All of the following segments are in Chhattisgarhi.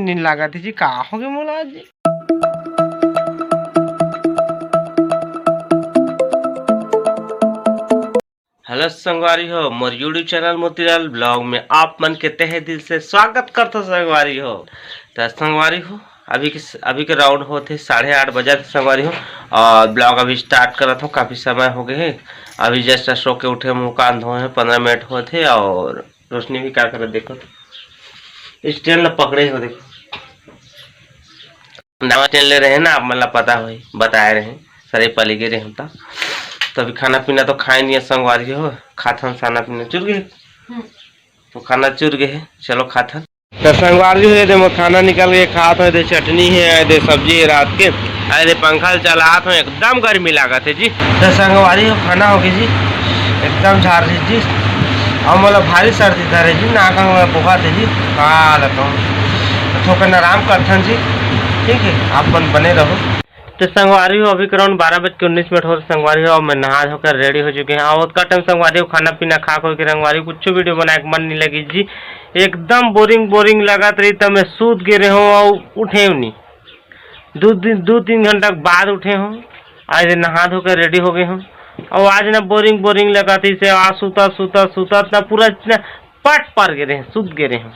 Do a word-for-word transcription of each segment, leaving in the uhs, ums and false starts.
नींद लागत हे जी, का होगे मोला आज? हेलो संगवारी हो, मोर YouTube चैनल मोतीलाल ब्लॉग में आप मन के तहे दिल से स्वागत करथो संगवारी हो। त संगवारी हो, अभी के, अभी के राउंड होत हे साढ़े आठ बजत हे संगवारी हो, और ब्लॉग अभी स्टार्ट करत हो, काफ़ी समय हो गए हे। अभी जस्ट सो के उठे, मुँह कान धोए हे, पंद्रह मिनट होत हे, और रोशनी भी का करत देखो, स्टैंड ला पकड़े हो देखो, नवा स्टैंड ले रहे ना, आप मन ला पता होही, बताए रहे, सरे पली गे रहे हम त। तो अभी खाना पीना तो खाए नहीं है संगवारी हो, खाथन साना पीना चुर गए, हम्म। तो खाना चुर गए है, चलो खाथन। तो संगवारी हो, ये दे मोर खाना निकल गए, खात हो, ये दे चटनी है, ये दे सब्जी है रात के, ये दे पंखा चलात हो, एकदम गर्मी लागत है जी। तो संगवारी हो, खाना हो गई जी, एकदम झार रही जी, और मतलब भारी सर्दी धरे जी, नाक में पोहा थे जी, का लगता हूँ, थोकन आराम करथन जी, ठीक है, आप मन बने रहो। तो संगवारी हो, अभी करीबन बारह बज के उन्नीस मिनट हो रहे संगवारी हो, और मैं नहा धोकर रेडी हो चुके हैं। और ओतका टाइम संगवारी हो, खाना पीना खा खो के संगवारी हो, कुछ वीडियो बनाए के मन नहीं लगी जी, एकदम बोरिंग बोरिंग लगत रही, तब मैं सूत गे रहे हूँ और उठे नहीं। दो दिन, दो तीन घंटा के बाद उठे हूँ, आज नहा धो के रेडी हो गए हूँ। और आज ना बोरिंग बोरिंग लगत रही से आज सूता सूता सूता इतना पूरा इतना पट पर गे रहे, सूत गे रहे हूँ।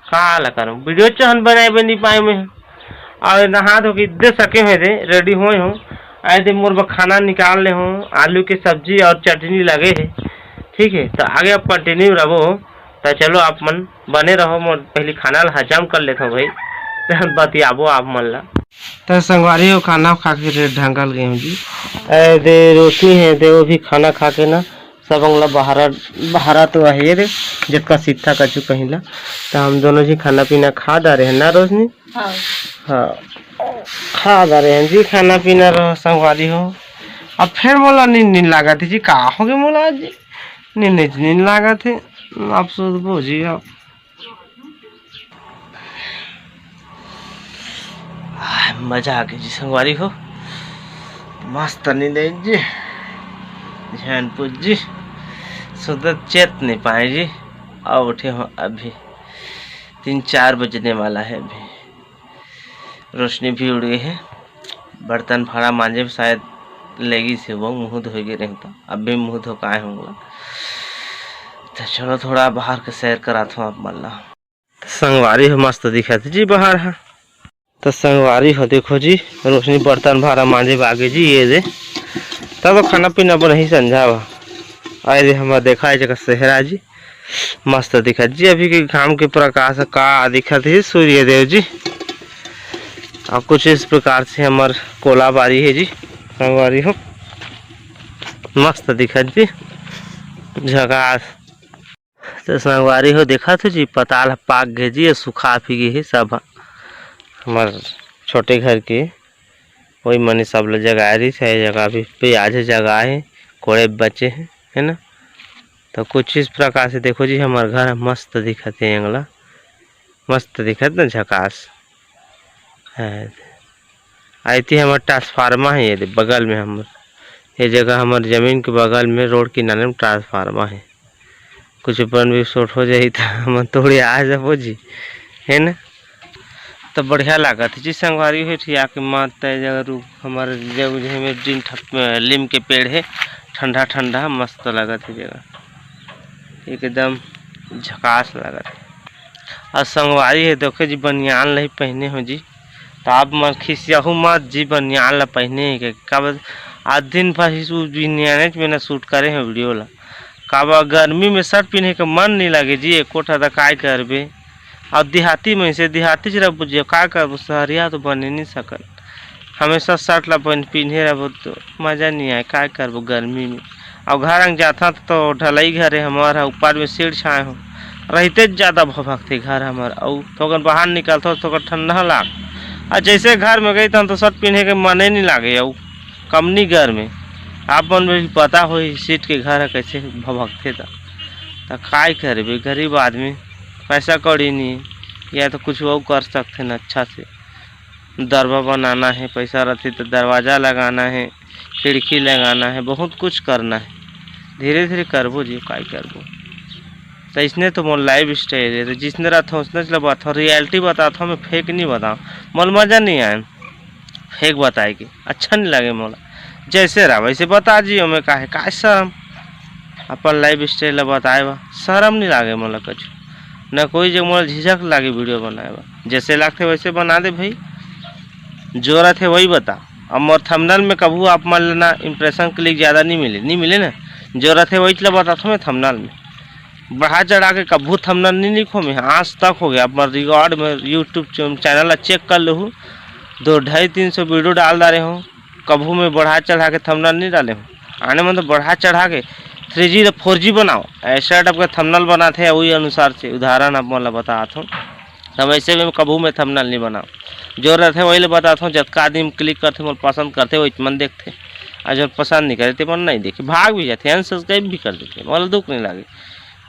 का ला करूँ, वीडियो चहन बनाए बर नहीं पाए मैं। और नहा धो के दे सके हुए थे, रेडी हुए हूँ। आए थे मोर बर खाना निकाल ले हूँ, आलू के सब्जी और चटनी लगे है, ठीक है। तो आगे अब कंटिन्यू रहो, तो चलो आप मन बने रहो, मोर पहली खाना ला हजम कर लेता हूँ भाई, तो बतियाबो आप मन ला। तो संगवारी हो, खाना खा के रे ढंगल गए हूँ जी। ए दे रोटी है, दे वो भी खाना खा के ना सब अंगला बहारा, बहारा तो आहे रे, जतका सीधा कचू कहिला। तो हम दोनों जी खाना पीना खा डारे हैं ना रोशनी? हाँ। हाँ, खा डारे हैं जी खाना पीना रहो संगवारी हो। अब फिर मोला नींद नींद लागत है जी, का हो गए मोला आज? नींद नींद नींद लागत है, आप सोचबो जी आप। आह, मजा आ गया जी संगवारी हो, मस्त नींद आई जी। झैनपुर जी सुधर चेत नहीं पाए जी, और उठे हो अभी, तीन चार बजने वाला है अभी। रोशनी भी उड़ गई है, बर्तन भाड़ा मांजे में शायद लेगी से वो मुंह धोए गए रहे तो अभी मुंह धो के आए होंगे। तो चलो थोड़ा बाहर के सैर करात हूँ आप मन ला। संगवारी हो मस्त दिखत हे जी बाहर ह। तो संगवारी हो देखो जी, रोशनी बर्तन भाड़ा मांजे बागे जी, ये दे। तब तो खाना पीना बनही संझा बा। आए दे हमर देखा है जगह सेहरा जी, मस्त दिखत जी। अभी के घाम के प्रकाश ह का दिखत हे सूर्य देव जी। और कुछ इस प्रकार से हमर कोलाबारी है जी, संगवारी हो मस्त दिखत जी, झकास। तो संगवारी हो देखत हो जी, पताल ह पाक गे जी, ये सुखा भी गे हे सब ह। हमर छोटे घर के वही मने सब ल जगाए रहिस हे, जगह भी प्याज हे, जगाए हे, कोड़े बचे हे, है ना। तो कुछ इस प्रकार से देखो जी, हमर घर ह मस्त दिखत हे, एंगला मस्त दिखत ना, झकास है। आइती हमर ट्रांसफार्मर है, ये दे बगल में हमर, ये जगह हमर जमीन के बगल में रोड किनारे में ट्रांसफार्मर है। कुछ बन विस्फोट हो जाही त हमन तोड़े आ जाबो जी, है ना। तो बढ़िया लागत है जी संगवारी हो, ठीक आके मत तय जगह रुक, हमर जगह में जिन ठप-, लीम के पेड़ है, ठंडा ठंडा मस्त लागत है जगह, एकदम झकास लागत है। और संगवारी है देखो जी, बनियान लही पहने हो जी, तो आप मन खिसियाहू मत जी, बनियान ला पहने है के, काबर आज दिन भर ही उ बनियाने में ना शूट करे हैं वीडियो ला। काबर गर्मी में शर्ट पहने के मन नहीं लगे जी, एको ठा त काय करबे। और देहाती में से देहाती जरा बुझियो, का करबो, शहरिया तो बने नहीं सकत। हमेशा शर्ट ला पहन, पहने रहबो तो मजा नहीं आए, का करबो गर्मी में। और घर अंग जाथा तो ढलई घर है हमार, ऊपर में शेड छाए हो, रहते ज़्यादा भभकथे घर हमार। और तो अगर बाहर निकलथो तो ओकर ठंडा लाग, और जैसे घर में गई तो शर्ट पहने के मने नहीं लागे। और कमनी घर में आप मन भी पता हो सीट के घर है कैसे भभकथे त, त काय करबे, गरीब आदमी, पैसा कौड़ी नहीं, या तो कुछ वो कर सकते न अच्छा से। दरवा बनाना है, पैसा रहती तो दरवाज़ा लगाना है, खिड़की लगाना है, बहुत कुछ करना है। धीरे धीरे करबो जी, काय करबो। तो इसने तो मोर लाइफ स्टाइल है, तो जिसने रहता हूँ उसने चला बात हो, रियलिटी बताता हूँ मैं, फेक नहीं बताऊँ। मोर मज़ा नहीं आए फेक बताए के, अच्छा नहीं लगे मोला। जैसे रहा वैसे बता जियो, मैं काहे काय शर्म, अपन लाइफ स्टाइल ला बताए बा शर्म नहीं लागे मोला कुछ, न कोई जग मोला झिझक लागे वीडियो बनाए बा। जैसे लगते वैसे बना दे भाई, जो रहते वही बता। अब मोर थंबनेल में कभू आप मन ला ना इम्प्रेशन क्लिक ज़्यादा नहीं मिले, नहीं मिले ना, जो रहते वही ला बताता हूँ मैं थंबनेल में। बढ़ा चढ़ा के कभू थंबनेल नहीं लिखो मैं, आज तक हो गया अपना रिकॉर्ड में, यूट्यूब चैनल ला चेक कर लूँ, दो ढाई तीन सौ वीडियो डाल डारे हूँ, कभू मैं बढ़ा चढ़ा के थंबनेल नहीं डाले हूँ। आने मन तो बढ़ा चढ़ा के थ्री जी फोर जी बनाओ, ऐसा टाइप का थंबनेल बनाते हैं, वही अनुसार से उदाहरण आप मोला बताता हूँ। हम ऐसे में कभू मैं थंबनेल नहीं बनाओ, जो रहते वही ले बताता हूँ। जतका आदमी क्लिक करते, मोला पसंद करते, वही मन देखते, और जो पसंद नहीं करे ते मन नहीं देखे, भाग भी जाते, अनसब्सक्राइब भी कर देते, मोला दुख नहीं लागे।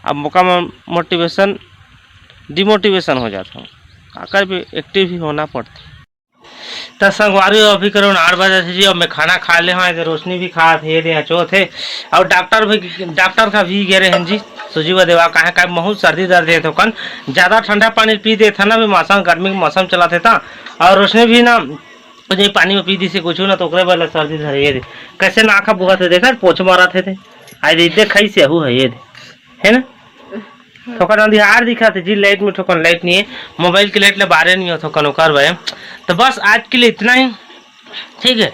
अब मौका में मोटिवेशन डिमोटिवेशन हो जाता हूँ, का करबे, एक्टिव भी होना पड़ता। त संगवारी हो, अभी करीबन आठ बजे थे जी, अब मैं खाना खा ले हूँ, एदे रोशनी भी खात हे, एदे अचोत हे, और डॉक्टर भी, डॉक्टर का भी गे रहे हैं जी, सूजी व देवा, काहे का बहुत सर्दी दर्द हे थोकन, ज़्यादा ठंडा पानी पी देत हे ना, अभी मौसम गर्मी के मौसम चलत हे त, और रोशनी भी ना, जे पानी में पी दिसे कुछ ना, तो ओकरे वाला सर्दी धरे, ये दे, कैसे नाक ह बुहत हे, देखा पोछ मारत हे ते, आई दे, देख, खाई से हु है, ये दे, है ना? थोकन अंधियार दिखत हे जी, लाइट में थोकन लाइट नहीं है, मोबाइल के लाइट ले बारे नहीं हो थोकन ओकर भाई। तो बस आज के लिए इतना ही, ठीक है।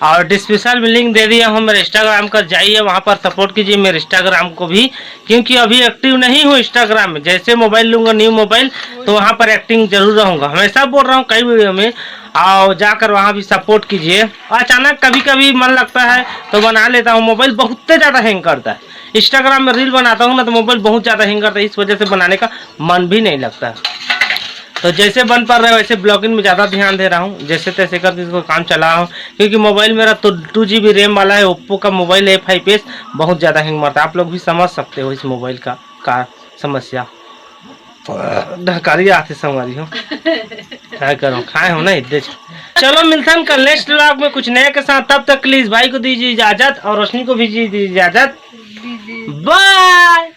और डिस्क्रिप्शन में लिंक दे दिया हूँ मेरे इंस्टाग्राम का, जाइए वहाँ पर सपोर्ट कीजिए मेरे इंस्टाग्राम को भी, क्योंकि अभी एक्टिव नहीं हूँ इंस्टाग्राम में। जैसे मोबाइल लूँगा, न्यू मोबाइल, तो वहाँ पर एक्टिंग जरूर रहूँगा। हमेशा बोल रहा हूँ कई वीडियो में, आओ जाकर वहाँ भी सपोर्ट कीजिए। अचानक कभी कभी मन लगता है तो बना लेता हूँ। मोबाइल बहुत ज़्यादा हैंग करता है, इंस्टाग्राम में रील बनाता हूँ ना, तो मोबाइल बहुत ज़्यादा हैंग करता है, इस वजह से बनाने का मन भी नहीं लगता। तो जैसे बन पा रहा है वैसे ब्लॉगिंग में ज़्यादा ध्यान दे रहा हूँ, जैसे तैसे करके इसको काम चला रहा हूँ, क्योंकि मोबाइल मेरा तो टू जी बी रैम वाला है, ओप्पो का मोबाइल है फाइव एस, बहुत ज़्यादा हैंग मारता है। आप लोग भी समझ सकते हो इस मोबाइल का, का समस्या। ढकारी आते संगवारी हो, क्या करो, खाए हो ना इतने। चलो मिलते हैं कल नेक्स्ट व्लॉग में कुछ नए के साथ, तब तक प्लीज भाई को दीजिए इजाजत और रोशनी को भी दीजिए इजाजत। बाय।